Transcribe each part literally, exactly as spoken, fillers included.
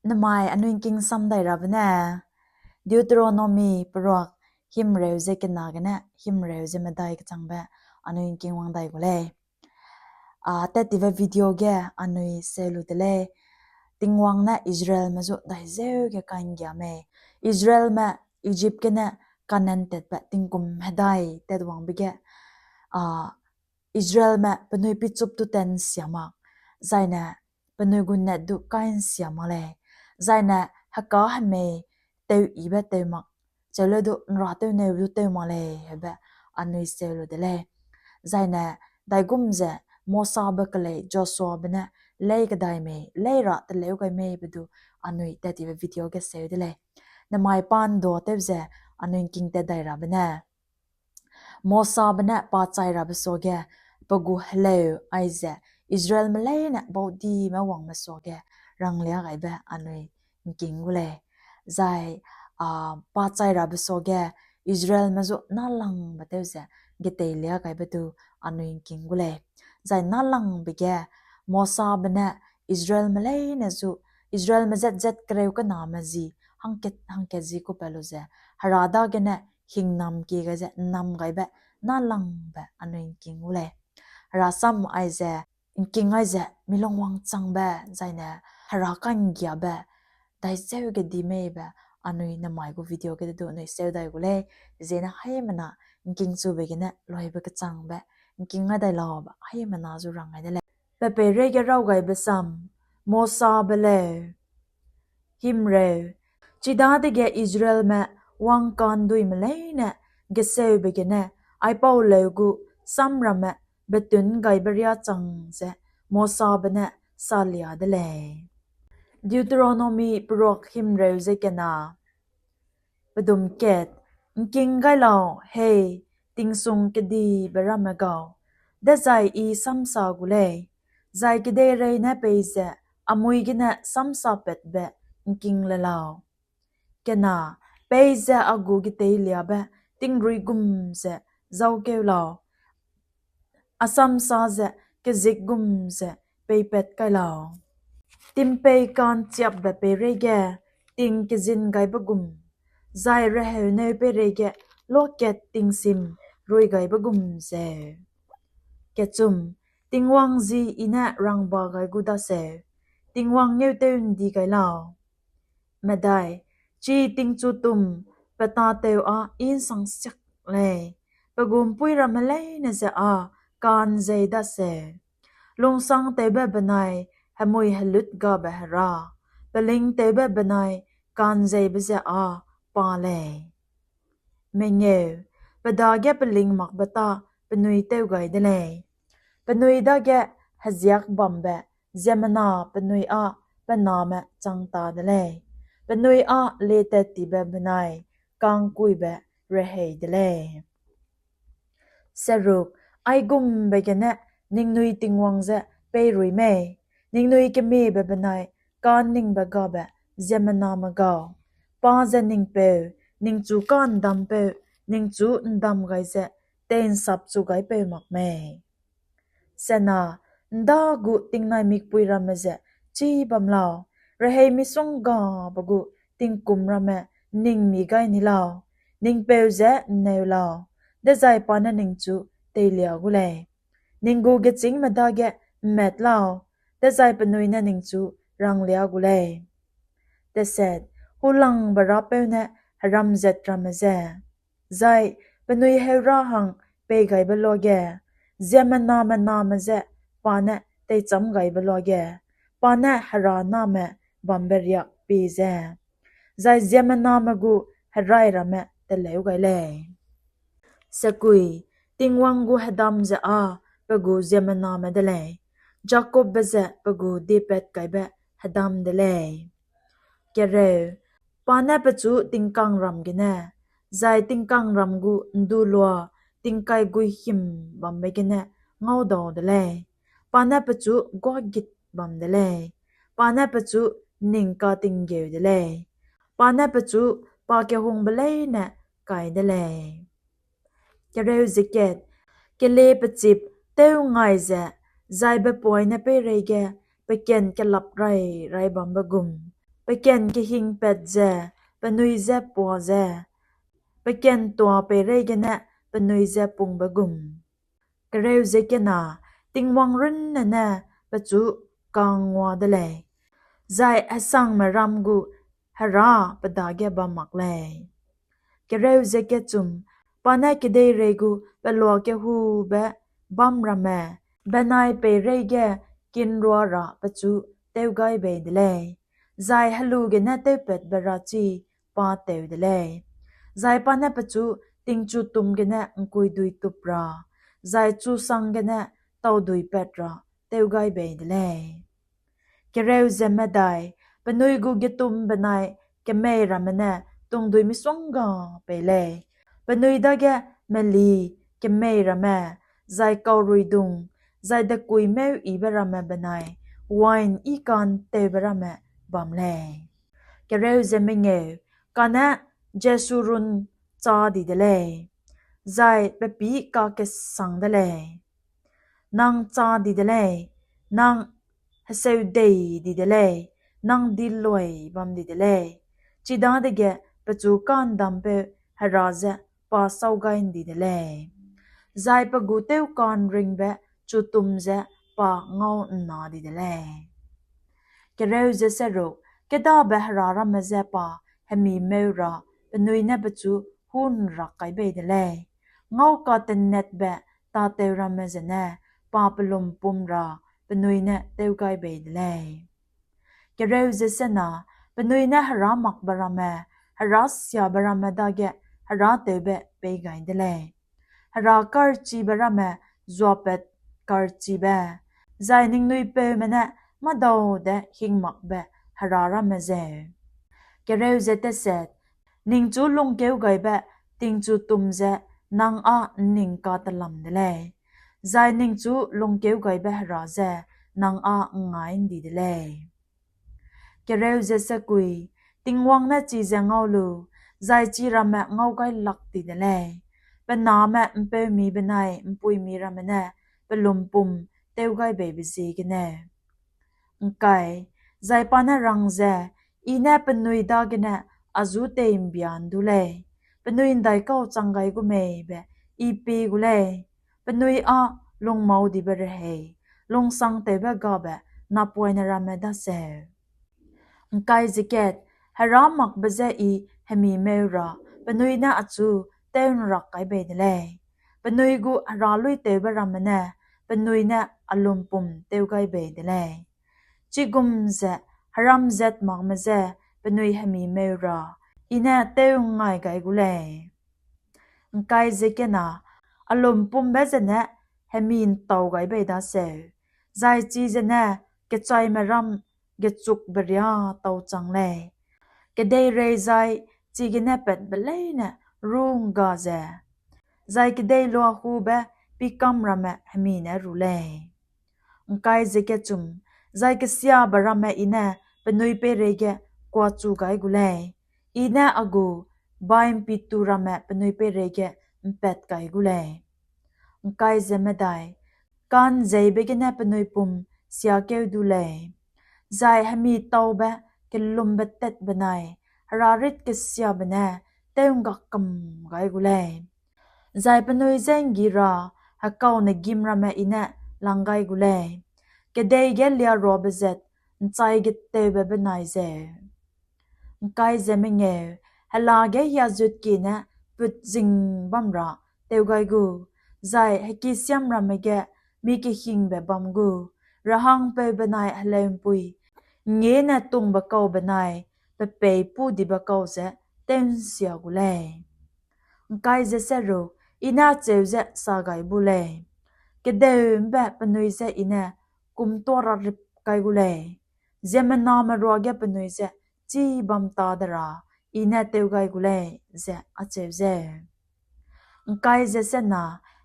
Nemai anui ’ngking sam dai rabe ne, Deuteronomy peruak himreu ze kena gene himreu ze medai kechangbe anui ’ngking wang dai gu lei. A, tat tibe video ge anui seu lu de lei. Tingwang ne Israelme zu dai zeu ge ka'nggia mei. Israelme Egypt gene Canaan tatbe tingkum hedai tat wangbe ge, a, Israelme penui pichup tu ten sia mak, zaine penui gu net du kai ’nsia mak lei, zaine heka hemei teu yibe teu mak, cheu le du ’nra tew neu du tew mak lei, hebe anui seu lu de lei. Zaine daigum ze Mosabe kelei Joshuabe ne lei kedai mei, lei ra teleu gai mei be du anui tat tibe video ge seu de lei. Nemai pa ’nduâ tew ze anui ’ngking tat dai rabe ne, Mosabe ne pa chai rabe suage, pe gu heleu aize Israelme leine baudime wangme suage ranglia gaibe anui ’ngking gu lei. Zai, a, pa chai rabe suage Israelme zu nâlangbe tew ze geteilia gaibe du anui ’ngking gu lei. Zai nâlangbe ge Mosabe ne Israelme leine zu, Israelme zat zat kereu kename zi hangkat hangkat zi ku pa lu ze, Hera dagene hingnam kie gai ze ’nnam gaibe nâlangbe anui ’ngking gu lei. Hera sam aize, ’ngking aize milung wangchangbe, zaine Hera ka'nggiabe dai zeu ge di mei be anui nemai gu video ge de du anui seu dai gu lei. Zene haimena ’ngking chube gene loibe kechangbe, ’ngking gai dai laube haimena zu rang gai de lei. Pe peireige raw gaibe sam, Mosabe leu. Himreu, chidadege Israelme wangka'nduime leine geseube gene aipau leu gu samramme betun gaibe riâ chang ze Mosabe ne salia de lei. Deuteronomy peruak himreu ze kena. Pedum kat, ’ngking gai lau, hei, tingsung kedibe ramme gau, dezai I samsa gu lei, zai kedeirei ne peize a mui gene samsapatbe ’ngking le lau. Kena, peize a gu geteiliabe tingrui gum ze zaukeu lau, a samsa ze kezik gum ze peipat kai lau. Timpei ka'nchiapbe peireige ting kezin gaibe gum, zai reheuneu peireige luakat tingsim rui gaibe gum zeu. Kechum, Tingwang zi I ne rangba gai gu daseu, Tingwang ngeutew ’ndi gai lau. Medai, chi tingchutum pe tâtew â I ’nsangsiak lei, pe gu ’mpuî ramme leine ze â ka'nzei daseu. Lungsangtewbe benai hemui helut gabe Hera, pelingtewbe benai ka'nzeibe ze â pa lei. Mengeu, pe dage peling makbe tâ penui tew gai de lei. Penui dage heziak bambe ziemmena penui â pe name chang ta de lei. Penui â lietat tibe benai ka'ngkuibe rehei de lei. Seruk, aigumbe gene ningnui Tingwang je peirui mei, ningnui kemiebe benai ka'nningbe gabe ziemmename gau, pa ze ning peu, ningchu ka'ndampeu, ningchu ’ndam gai ze tei'nsapchu gaipeu mak mei. Sena, ’nda gu tingnai mikpui ramme ze chî bam lau, rehei misonggabe gu tingkum ramme ning mi gai ni lau, ning peu ze ’nneu lau, dezai pa ne ningchu teilia gu lei. Ning gu gechîngme dage ’mmat lau, dezai penui ne ningchu ranglia gu lei. Teset, hulangbe Rapeu ne heram zat ramme je, zai penui heurâ hang peigaibe luage, ziemmename name je pa ne teichâm gaibe luage, pa ne Hera name bambe riak pie ze, zai ziemmename gu herai ramme teleu gai lei. Sekui, Tingwang gu hedam ze â pe gu ziemmename de lei, Jakobbe ze pe gu diepat kaibe hedam de lei. Kereu, pa ne pechu tingkangram gene, zai tingkangram gu ’ndu lua tingkai guihim bambe gene ngaudau de lei. Pa ne pechu guagit bam de lei. Pa ne pechu ning katinggeu de lei. Pa ne pechu pakehungbe leine kai de lei. Kereu ze kat, kele pechip tew ngai ze, zai bepoine peireige peken kelap rai rai bambe gum, pe kan kehingpat ze penui je pua ze, pe kan tuâ peireige ne penui je pungbe gum. Kereu ze kena, Tingwang runne ne pechu kangngua de lei, zai hesangme ram gu Hera pe dage bam mak lei. Kereu ze kechum, pa ne kedeirei gu peloa kehube bam ramme benai peireige kinrua ra pechu tew gai bei de lei, zai helu gene tewpatbe rachi pa tew de lei, zai pa ne pechu tingchutum gene ’ngkuidui tup ra, zai chusang gene tauduipat ra tew gai bei de lei. Kereu ze medai, penui gu getum benai kemei ramme ne tungdui misongga pei lei. Penui dage meli, kemei ramme, zai kauruidung, zai dekuîmeuyibe ramme benai wain yi ka'ntewbe ramme bam lei. Kereu ze mengeu, kane Jesurun châ di de lei, zai pe pî kakesang de lei. Nang châ di de lei, nang heseudei di de lei, nang diluai bam di de lei. Chidadege pechu ka'ndampeu Hera ze pa sâu gai ’ndi de lei, zai pe gu tewka'nringbe chutum ze pa ngau ’nna di de lei. Kereu ze seruk, kêdabe hera ramme je pa hemi meu ra penui ne pechu hû ’nrak kai bei de lei, ngau katenetbe tâtew ramme zene pa pe lumpum ra penui ne tew gai bei de lei. Kereu ze sena, penui ne herâmakbe ramme, herâsiabe ramme dage herâtewbe pei gai de lei, hera karchibe ramme zuapat karchibe, zai ningnui peume ne mâdau de hingmakbe hera ramme zeu. Kereu ze teset, ningchu lungkeugaibe tingchutum ze nang â ’nning katelam de lei, zai ningchu lungkeugaibe hera ze nang â ’ngngai ’ndi de lei. Kereu ze sekui, Tingwang ne chize ngau lu, zai chi ramme ngau gai lak ti de lei, pe name ’mpeumi benai ’mpuimi ramme ne pe lumpum tew gai beibe ziegene. ’Ngkai, zai pa ne rang ze, I ne penui dagene a zu tei'mbia ’ndu lei, penui ’ndaikau chang gai gu mei be I pie gu lei, penui â lungmaudibe rehei, lungsangtewbe gabe napoine ramme daseu. ’Ngkai ze kat, herâmakbe je I hemi meu ra penui ne achu tew ’nrak kai bei de lei, penui gu herâluîtewbe ramme ne penui ne a lumpum tew gai bei de lei. Chigum ze heram zat makme je penui hemi meu ra I ne tew ’ngngai gai gu lei. ’Ngkai ze kena, a lumpumbe zene hemi ’ntau gai bei daseu, zai chi zene kechaime ram gechukbe riâ tau chang lei, kedeirei zai chigene patbe leine rûngga ze, zai kedeiloa hube pikâm ramme hemi ne ru lei. ’Ngkai ze kechum, zai kesiabe ramme I ne penui peireige kuachu gai gu lei, I ne a gu bai'mpitu ramme penui peireige ’mpat kai gu lei. ’Ngkai ze medai, ka'nzeibe gene penui pum siakeu du lei, zai hemi taube kelumbe tat benai herârit kesiabe ne tew'ngga kam gai gu lei, zai penui je ’nggi ra hekaune gîm ramme I ne lang gai gu lei, kedei ge liaruabe zat ’nchai getewbe benai zeu. ’Ngkai ze mengeu, hela ge hiazutkie ne putzing bam ra tew gai gu, zai hekisiam ramme ge mi kehingbe bam gu, rehangpeu benai heleu'mpui, ’ngngiêne tungbe kau benai pe pei pûdibe kau ze tew'nsia gu lei. ’Ngkai ze seruk, I ne acheu ze sa gai bu lei, kedeu ’mbe penui je I ne kumtuâ rarip kai gu lei, ziemmename ruage penui je chibam ta de ra I ne tew gai gu lei, ze acheu zeu. ’Ngkai ze sena,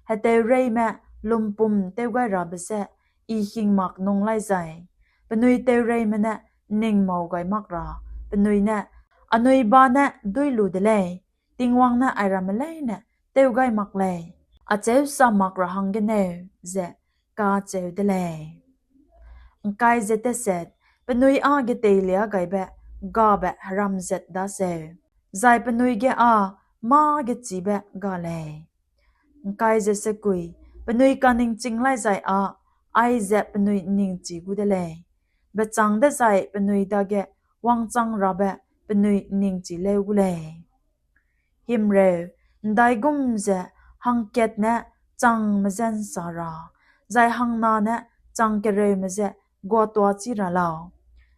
heteureime lumpum tew gai rabe je I hingmak nung lai zai, penui teureime ne ’nningmau gai mak ra penui ne, Anui ba ne duî lu de lei, Tingwang ne airamme leine tew gai mak lei, acheu sa mak ra hanggeneu, ze kacheu de lei. ’Ngkai ze teset, penui â geteilia gaibe gabe heram zat daseu, zai penui ge â mâ-gechibe ga lei. ’Ngkai ze sekui, penui kaningching laî zai â, aize penui ’nningchi gu de lei; bechâng dezai penui dage wangchang rabe penui ’nningchi leu gu lei. Himreu, ’ndaigum ze hangkat ne changme je ’nsa ra, zai hangna ne chang kereume je guatuachi ra lau?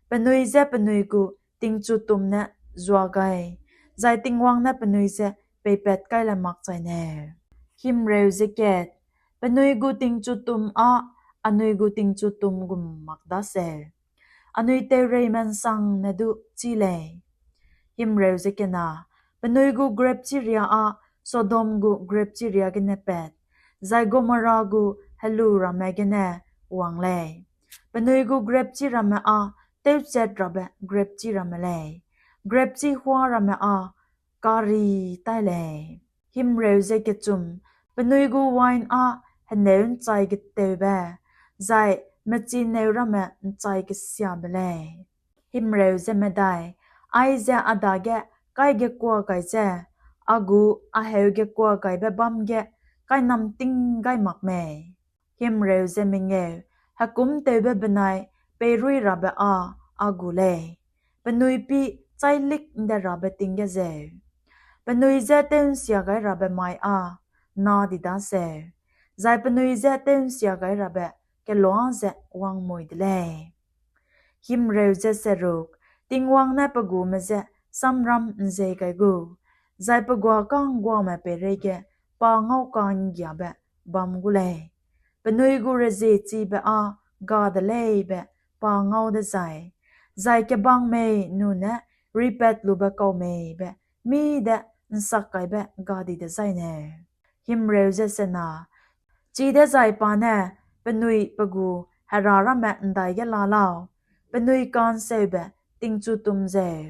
Penui je penui gu tingchutum ne zua gai, zai Tingwang ne penui je peipat kai le makchai neu. Himreu ze kat, penui gu tingchutum â anui gu tingchutum gum mak daseu, anui teureime ’nsangne du chî lei. Himreu ze kena, penui gu grepchi riâ â Sodom gu grepchi riâ gene pat, zai Gomorra gu helu ramme gene wang lei. Penui gu grepchi ramme â tewchat rabe grepchi ramme lei; grepchi hua ramme â kari tai lei. Himreu ze kechum, penui gu wain â heneu ’nchai geteube, zai mechineu ramme ’nchai kesiabe lei. Himreu ze medai, aize a dage kaigekua gai ze, a gu a heugekua gaibe bâm ge kainamting gai mak mei? Himreu ze mengeu, hekumtewbe benai peirui rabe â a gu lei; penui pî chailik ’nde rabe ting ge zeu. Penui je tew'nsia gai rabe mai â na di daseu, zai penui je tew'nsia gai rabe kelua ze wangmui de lei. Himreu ze seruk, Tingwang ne pe gume je samram ’nzei gai gu, zai pe guâ ka'ngguame peireige pa ngau ka'nggiabe bam gu lei; penui gu reziechibe â ga de lei be pa ngau dezai, zai kebang mei nune ripat lube kau mei be mî de ’nsakkaibe ga di dezai neu. Himreu ze sena, chidezai pa ne penui pe gu hera ramme ’ndaige la lau, penui ka'nseube tingchutum zeu.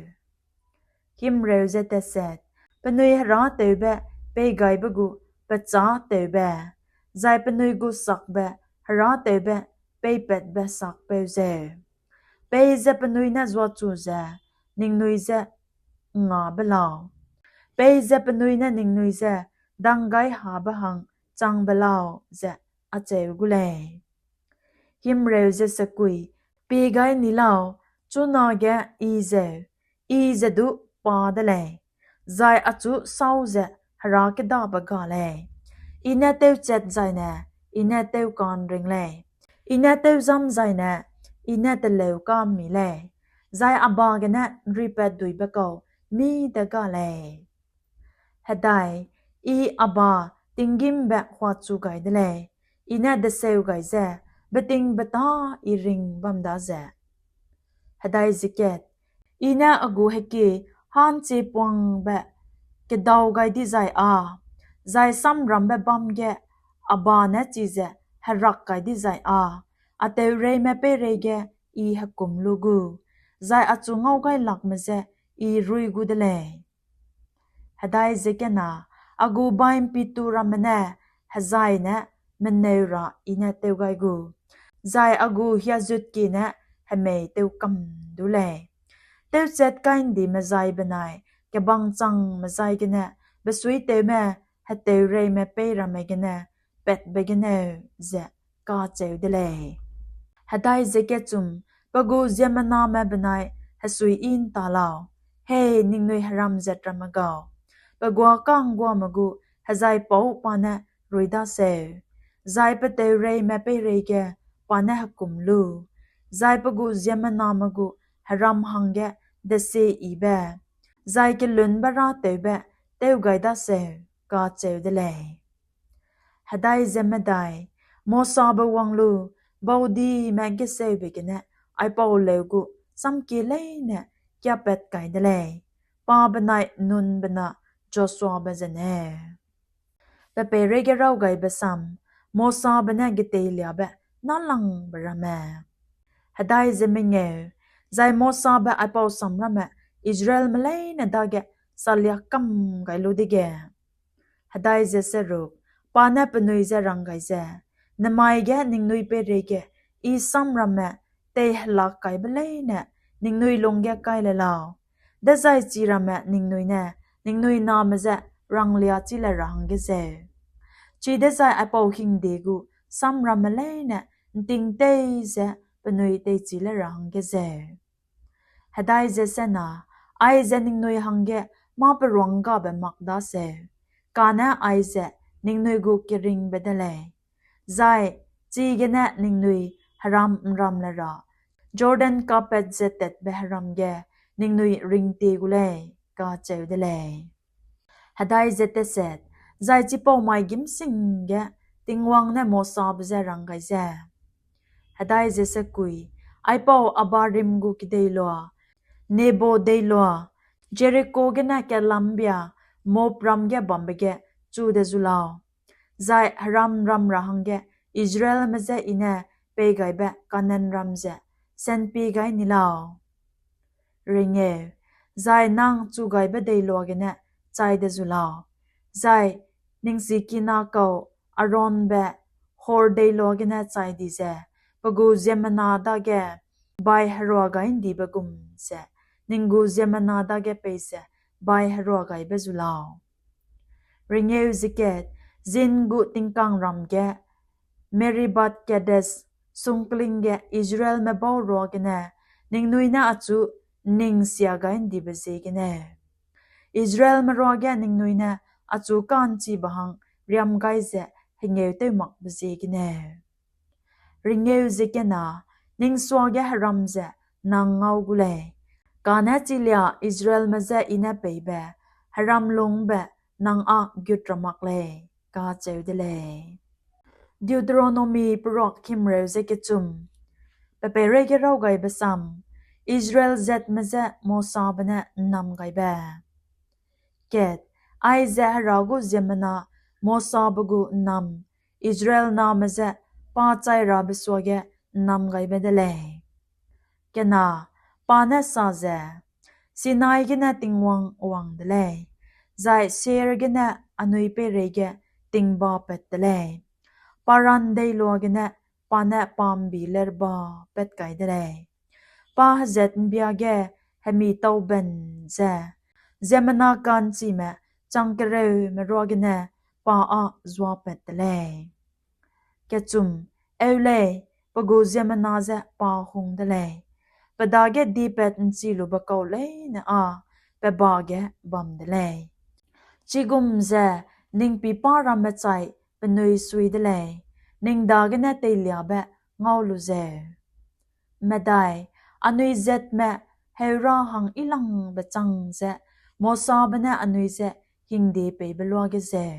Himreu ze teset, penui herâtewbe peigaibe gu pechâtewbe, zai penui gu sakbe herâtewbe peipatbe sakpeu zeu. Peize penui ne zuachu ze ningnui je ’ngngâbe lau, peize penui ne ningnui je danggaihabe hang changbe lau, ze acheu gu lei. Himreu ze sekui, pie gai ni lau, chunage I zeu, I ze du pa de lei, zai achu sâu ze hera kêdabe ga lei. I ne tewchat zaine I ne tewka'nring lei, I ne tewzam zaine I ne teleu ka'mmi lei, zai a ba gene ’nripatduibe kau mî de ga lei. Hedai, I a ba tinggîmbe huachu gai de lei, I ne deseu gai ze, betingbeta I ring bam daze. Hedai ze kat, I ne a gu hekie ha'nchiepuangbe kedau gai dizai â, zai samrambe bâm ge a ba ne chize herak kai dizai â, a teureime peireige I hekum lu gu, zai achu ngaugailakme je I rui gu de lei. Hedai ze kena, a gu bai'mpitu ramme ne hezai ne meneu ra I ne tew gai gu, zai a gu hiazutkie ne hemei tew kam du lei. Tewchat kaindime zai benai kebang changme zai gene besuitewme heteureime pei ramme gene patbe geneu ze kacheu de lei. Hedai ze kechum, pe gu ziemmename benai hesui-i ’nta lau, hei ningnui heram zat ramme gau, pe guâ ka'ngguame gu hezai pau pa ne rui daseu, zai pe teureime peireige pa ne hekum lu, zai pe gu ziemmename gu heram hangge desieyibe, zai kelunbe râtewbe tew gai daseu, kacheu de lei. Hedai ze medai, Mosabe wang lu, baudime geseube gene aipau leu gu samkie leine kiapat kai de lei, pa benai Nunbe na Joshuabe zene. Pe peireige raw gaibe sam, Mosabe ne geteiliabe nâlangbe ramme. Hedai ze mengeu, zai Mosabe aipau sam ramme Israelme leine dage salia kam gai lu dege. Hedai ze seruk, pa ne penui je rang gai ze, nemai ge ningnui peireige I sam ramme teihelak kaibe leine ningnui lungge kai le lau, dezai chiramme ningnui ne ningnui name je ranglia chi le ra hangge zeu. Chidezai aipau hingde gu samramme leine ’nting tei ze penui teichi le ra hangge zeu. Hedai ze sena, aize ningnui hangge mâ peruanggabe mak daseu, kane aize ningnui gu keringbe de lei, zai chigene ningnui heram ’nram le ra Jordan kapat ze tatbe heram ge ningnui ringtie gu lei, kacheu de lei. Hedai ze teset, zai chipau mai gîm sing ge Tingwang ne Mosabe je rang gai ze, hedai ze sekui, aipau Abarim gu kedeiloa, Nebo deiloa, Jeriko gene kelambia Moab ram ge bambe ge chu de zu lau, zai heram ram ra hangge Israelme je I ne peigaibe Kanaanram ze sanpie gai ni lau. Ringeu, zai nang chugaibe deiloa gene chai de zu lau, zai ning sikina kau Aaronbe Hor deiloa gene chai di ze, pe gu ziemmena dage bai herua gai ’ndibe gum ze, ning gu ziemmena dage peize bai herua gaibe zu lau. Ringeu ze kat, Zin gu tingkangram ge, Meribat Kades sungkling ge Israelme bau ruagene ningnui ne achu ning sia gai ’ndibe ziegeneu, Israelme ruage ningnui ne achu ka'nchibe hang riam gai ze hengeu tew makbe ziegeneu. Ringeu ze kena, ning suage heram ze nang ngau gu lei, kane chilia Israelme je I ne peibe heram lungbe nang â gut ra mak lei, kacheu de lei. Deuteronomi peruak himreu ze kechum. Pe peireige raw gaibe sam, Israel zatme je Mosabe ne ’nnam gaibe. Kat, aize Hera gu ziemmena Mosabe gu ’nnam, Israel name je pa chai rabe suage ’nnam gaibe de lei. Kena, pa ne sa ze, Sinai gene Tingwang wang de lei, zai Seir gene anui peireige tingba pat de lei. Paran deiloa gene pa ne pa ’mbi lerba pat kai de lei. Pa hezat ’mbia ge hemi tauben ze, ziemmena ka'nchime chang kereume ruagene pa â zuapat de lei. Kechum, eu lei, pe gu ziemmena je pa hung de lei, pe dage dipat ’nchi lube kau leine â pe ba ge bam de lei. Chigum ze ning pî pa ramme chai penui sui de lei, ning dagene teiliabe ngau lu zeu. Medai, anui zatme heurâ hang yilangbe chang ze Mosabe ne anui je hingde peibe luage zeu.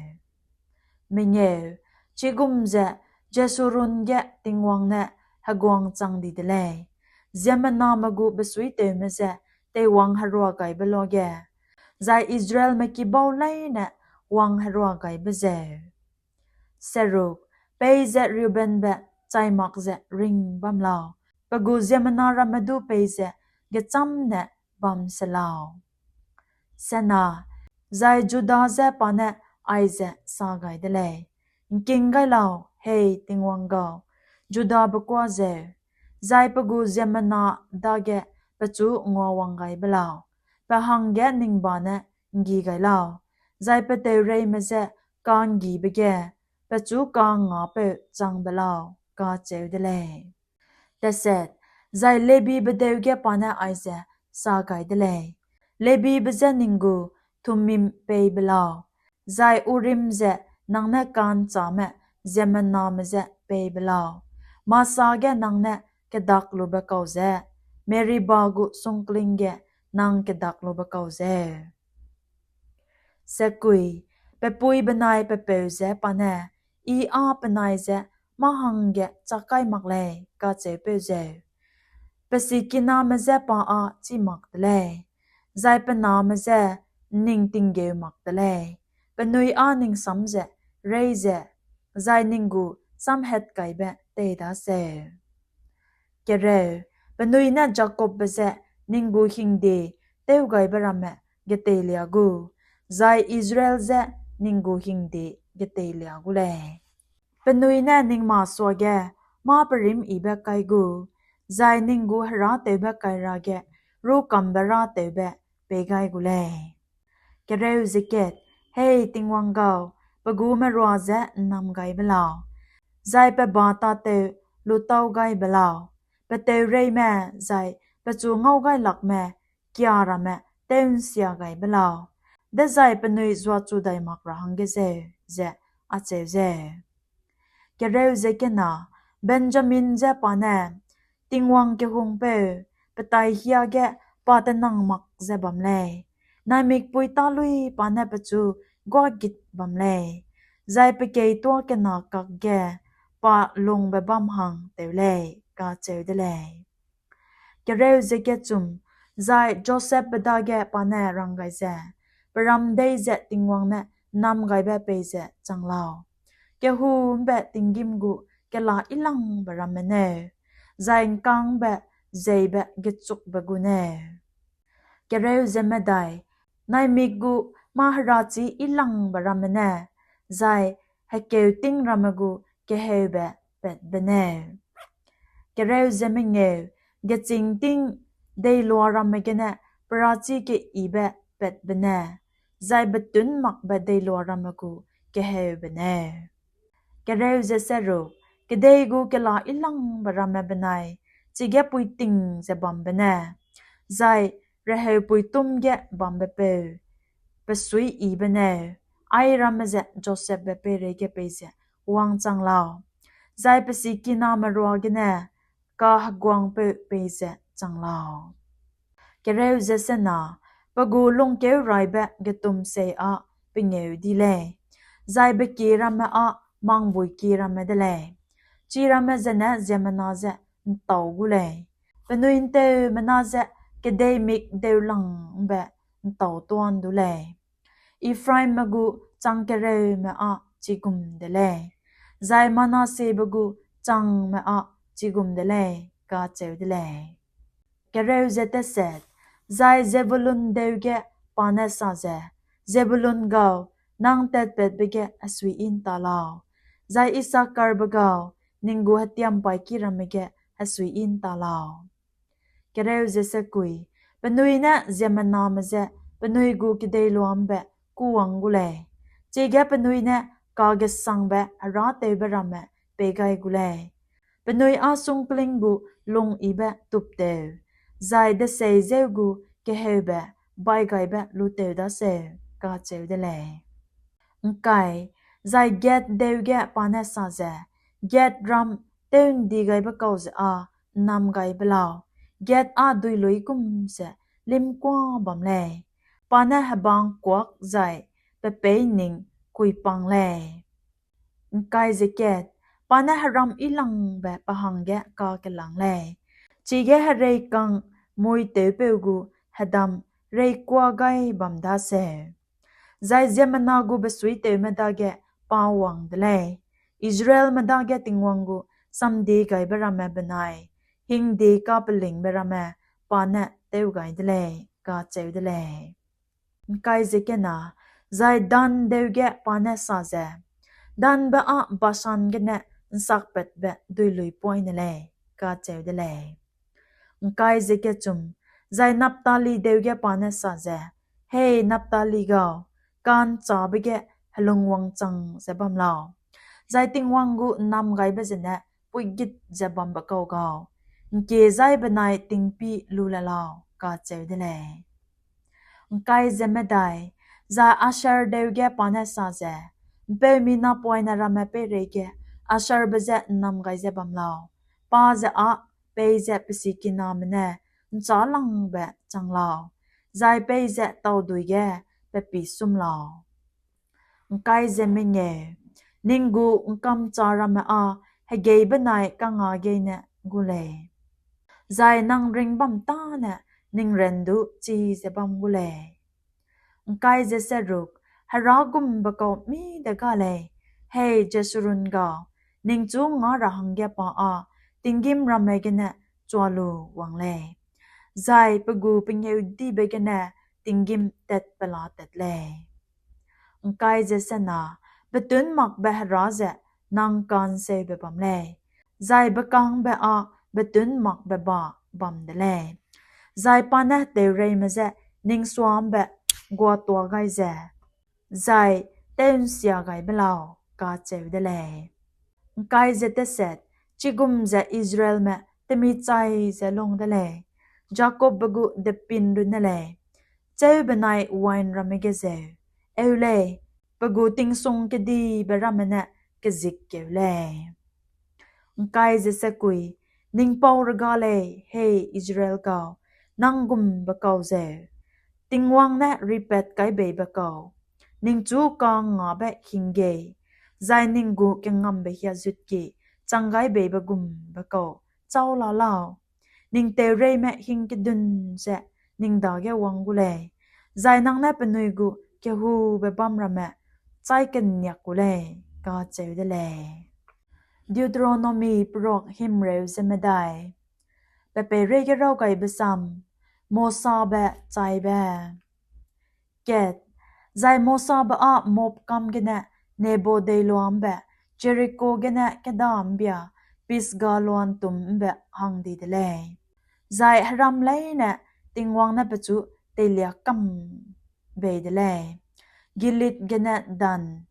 Mengeu, chigum ze Jesurun ge Tingwang ne heguang chang di de lei, ziemmename gu besuitewme je teiwang herua gaibe luage, zai Israelme kibau leine wang herua gaibe zeu. Seruk, peize Reubenbe chai mak ze ring bam lau, pe gu ziemmena ramme du peize gechâmne bam se lau. Sena, zai Juda je pa ne aize sa gai de lei: ’Ngking gai lau, hei Tingwang gau, Judabe kuâ zeu, zai pe gu ziemmena dage pechu nguawang gai be lau, pe hangge ning ba ne ’nggi gai lau, zai pe teureime je ka'nggibe ge pechu ka'ngngapeu chang be lau, kacheu de lei. Teset, zai Lebibe deu ge pa ne aize sa gai de lei: Lebibe je ning gu Thummim pei be lau, zai Urim ze nang ne ka'nchâme ziemmename je pei be lau, Masa ge nang ne kedaklube kau ze, Meriba gu sungkling ge nang kedaklube kau zeu. Sekui, pe pui benai pe peu je pa ne, I â penai je mâ hangge chak kai mak lei, kacheupeu zeu, pe sikiname je pa â chî mak te lei, zai pe name je ’nning tinggeu mak te lei, penui â ning sam ze rei ze, zai ning gu samhatkaibe tei daseu. Kereu, penui ne Jakobbe je ning gu hingde tewgaibe ramme geteilia gu, zai Israel je ning gu hingde geteilia gu lei. Penui ne ning masuage mâ perîmyibe kai gu, zai ning gu herâtewbe kaira ge rukambe râtewbe pei gai gu lei. Kereu ze kat, Hei Tingwang gau, pe gu merua ze ’nnam gai be lau, zai pe ba tâtew lutau gai be lau, pe teureime zai pechu ngaugailakme kia ramme tew'nsia gai be lau, dezai penui zuachu dai mak ra hangge zeu, ze acheu zeu. Kereu ze kena, Benjamin je pa ne, Tingwang kehungpeu, pe taihia ge pa tenang mak ze bam lei, naimikpui tâluî pa ne pechu guagit bam lei, zai pe keituâ kena kakge pa lungbe bâm hang tew lei, kacheu de lei. Kereu ze kechum, zai Josepbe dage pa ne rang gai ze, Pe ram dei ze Tingwang ne ’nnam gaibe peize chang lau: kehû ’mbe tinggîm gu kela yilangbe ramme neu, zai ’ngkang ’mbe zeibe gechukbe gu neu. Kereu ze medai, naimik gu mâ-herachî yilangbe ramme ne, zai hekeuting ramme gu keheube patbe neu. Kereu ze mengeu, gechîngting deilua ramme gene perachî keyibe patbe ne, zai betûn makbe deilua ramme gu keheube neu. Kereu ze seruk, kedei gu kela yilangbe ramme benai chige puiting ze bambe ne, zai reheupuitûm ge bambepeu, pe suiyibe neu, airamme ze Josepbe peireige peize wangchang lau, zai pe sikiname ruagene kaheguangpeu peize chang lau. Kereu ze sena, pe gu lungkeuraibe getumsei â pengeu di lei, zai bekie ramme â mangbuiki ramme de lei; chiramme zene ziemmena je ’ntau gu lei, penui ’nteumena je kedei mik deulang ’mbe ’ntau tuâ ’ndu lei. Ephraimbe gu chang kereume â chigum de lei, zai Manassebe gu changme â chigum de lei, kacheu de lei. Kereu ze teset, zai Zebulun deu ge pa ne sa ze, Zebulun gau, nang tatpatbe ge hesuiyi ’nta lau, zai Issakarbe gau, ning gu hetiampaîki ramme ge hesuiyi ’nta lau. Kereu ze sekui, penui ne ziemmename je penui gu kedeiloa ’mbe kûwang gu lei, chige penui ne kagesangbe herâtewbe ramme pei gai gu lei, penui â sungkling gu lungyibe tupteu, zai deseizeu gu keheube baigaibe luteu daseu, kacheu de lei. ’Ngkai, zai Gad deu ge pa ne sa ze, Gad ram tew'ndigaibe kau ze â ’nnam gai be lau, Gad â duilui gum ze limkua bam lei, pa ne hebang kuak zai pe peî ’nning kuipang lei. ’Ngkai ze kat, pa ne heram yilangbe pe hangge kakelâng lei, chige hereikang muitewpeu gu hedam reikua gai bam daseu. Zai ziemmena gu besuitewme dage pa wang de lei, Israelme dage Tingwang gu samdiegaibe ramme benai hingde kapelingbe ramme pa ne tew gai de lei, kacheu de lei. ’Ngkai ze kena, zai Dan deu ge pa ne sa ze, Danbe â Bashan gene ’nsakpatbe duilui poine lei, kacheu de lei. ’Ngkai ze kechum, zai Naphtali deu ge pa ne sa ze, Hei Naphtali gau, ka'nchâbe ge helung wangchang ze bam lau, zai Tingwang gu ’nnam gaibe zene puigit ze bambe kau gau, ’ngkie zai benai tingpî lu le lau, kacheu de lei. ’Ngkai ze medai, zai Asher deu ge pa ne sa ze, ’Mpeumi napoine ramme peireige Asherbe je ’nnam gai ze bam lau, pa ze â peize pe sikiname ne ’nchâlangbe chang lau, zai peize taudui ge pe pî sum lau. ’Ngkai ze mengeu, ning gu ’ngkamcha ramme â hegei benai kangngâgeîne gu lei, zai nang ringbam tâne ning ran du chi ze bam gu lei. ’Ngkai ze seruk, Hera gumbe kau mî de ga lei, Hei Jesurun gau, ningchu ngâ ra hangge pa â tinggîm ramme gene chua lu wang lei, zai pe gu pengêudibe gene tinggîm tat pela tat lei. ’Ngkai ze sena, betûn makbe Hera ze nang ka'nseube bam lei, zai bekângbe â betûn makbe ba bam de lei, zai pa ne teureime je ning suâ ’mbe guatua gai ze, zai tew'nsia gai be lau, kacheu de lei. ’Ngkai ze teset, chigum ze Israelme temichai ze lung de lei, Jakobbe gu depin runne lei, cheu benai wain ramme ge zeu, eu lei, pe gu tingsung kedibe ramme ne kezikkeu lei. ’Ngkai ze sekui, ning pau rega lei, hei Israel kau, nang gumbe kau zeu, Tingwang ne ripat kai beibe kau, ningchu ka'ngngâbe hinggei, zai ning gu kengambe hiazutki chang gai beibe gumbe kau châu la lau. Ning teureime hing kedun ze ning dage wang gu lei, zai nang ne penui gu kehube bam ramme chai keniak gu lei, kacheu de lei. Deuteronomi peruak himreu ze medai. Pe peireige raw gaibe sam, Mosabe chaibe. Kat, zai Mosabe â Moab kam gene Nebo deiloa ’mbe, Jeriko gene kêda ’mbia Pisga loa ’ntûm ’mbe hang di de lei. Zai heram leine Tingwang ne pechu teilia kam bei de lei. Gilead gene Dan,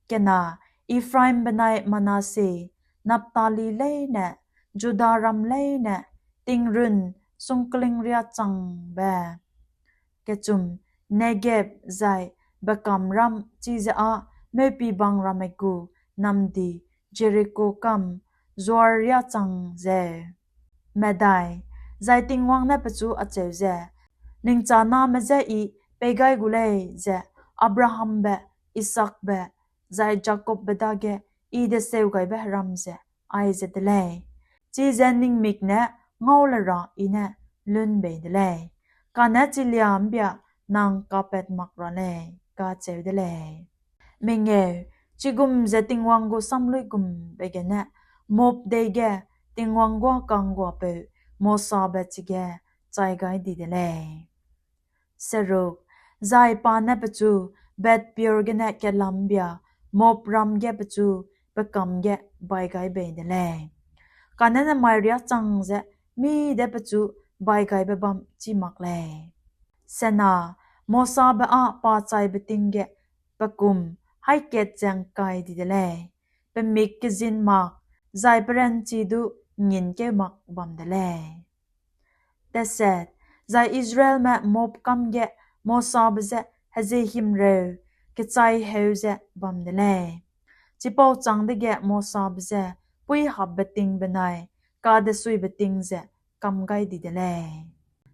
kena, Ephraim benai Manasse, Naphtali leine, Juda ram leine, tingrun sungkling riâ changbe. Kechum, Negeb zai bekamram chize â meupibang ramme gu namdi Jeriko kam Zoar riâ chang zeu. Medai, zai Tingwang ne pechu acheu ze, ning chaname je I pei gai gu lei ze Abrahambe, Isaakbe, zai Jakobbe dage I deseugaibe heram ze aize de lei, chize ning mik ne ngau le ra I ne lun bei de lei, kane chilia ’mbia nang kapat mak ra lei, kacheu de lei. Mengeu, chigum ze Tingwang gu samluigumbe gene Moab dei ge Tingwang guâ ka'ngguapeu Mosabe chige chai gai di de lei. Seruk, zai pa ne pechu Beth-peor gene kêlam ’mbia Moab ram ge pechu pe kam ge bai gai bei de lei. Kane nemai riâ chang ze mî de pechu bai gaibe bam chî mak lei. Sena, Mosabe â pa chaibe ting ge pe kum haî kat ze ’ngkai di de lei, pe mik kezin mak, zai pe ranchi du ’ngngin keu mak bam de lei. Teset, zai Israelme Moab kam ge Mosabe je hezie himreu kechaiheu ze bam de lei. Chipau châng dege Mosabe je puîhapbe ting benai kadesuibe ting ze kam gai di de lei.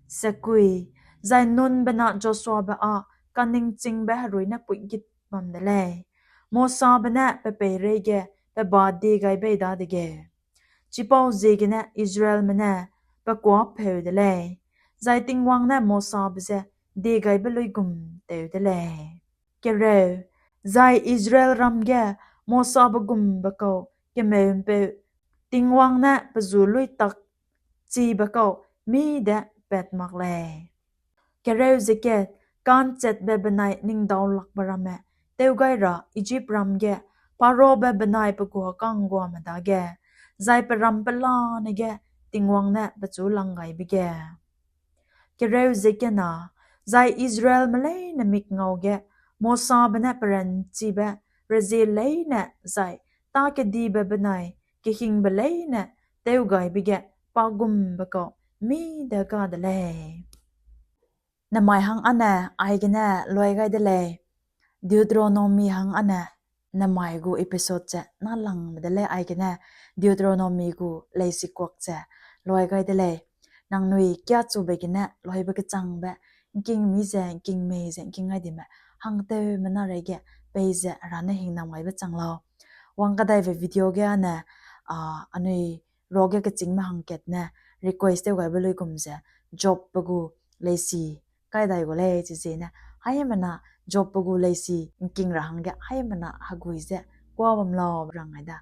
Sekui, zai Nunbe na Joshuabe â kaningchingbe herui ne puigit bam de lei. Mosabe ne pe peireige pe ba die gai bei dadege, chipauziegene Israelme ne pe kuâ pheu de lei, zai Tingwang ne Mosabe je die gaibe luigum tew de lei. Kereu, zai Israel ram ge Mosabe gumbe kau kemeu'mpeu Tingwang ne pe ju luîtak chibe kau mî de pat mak lei. Kereu ze kat, ka'nchetbe benai ningdaulakbe ramme tew gai ra Ijipram ge Pharaobe benai pe guâ ka'ngguame dage, zai pe ram pelane ge Tingwang ne pechu langgaibe ge. Kereu ze kena, zai Israelme leine mikngau ge Mosabe ne pe ranchibe rezie leine zai tâ kedibe benai kehingbe leine tewgaibe ge pa gumbe kau mî de ga de lei. Nemai hang âne aigene luai gai de lei. Deuteronomy hang âne nemai gu episode ze nâlangbe de lei aigene, Deuteronomy gu leisikuak ze luai gai de lei. Nangnui kiachube gene luaibe kechangbe, ’ngkingmi ze, ’ngkingmei ze, ’ngking gai dime, hangtewme na reige peize Hera ne hingnam gaibe chang lau. Wang kadaibe video ge âne, a, anui ruage kechîngme hangkat ne request tew gaibe luigum ze, Jobbe gu leisi kai dai gu lei, chiziegene haimena Jobbe gu leisi ’ngking ra hangge haimena hegui ze kuâ bam lau rang gai da.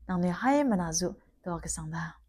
Nangnui haimena zu tuâ kesang da.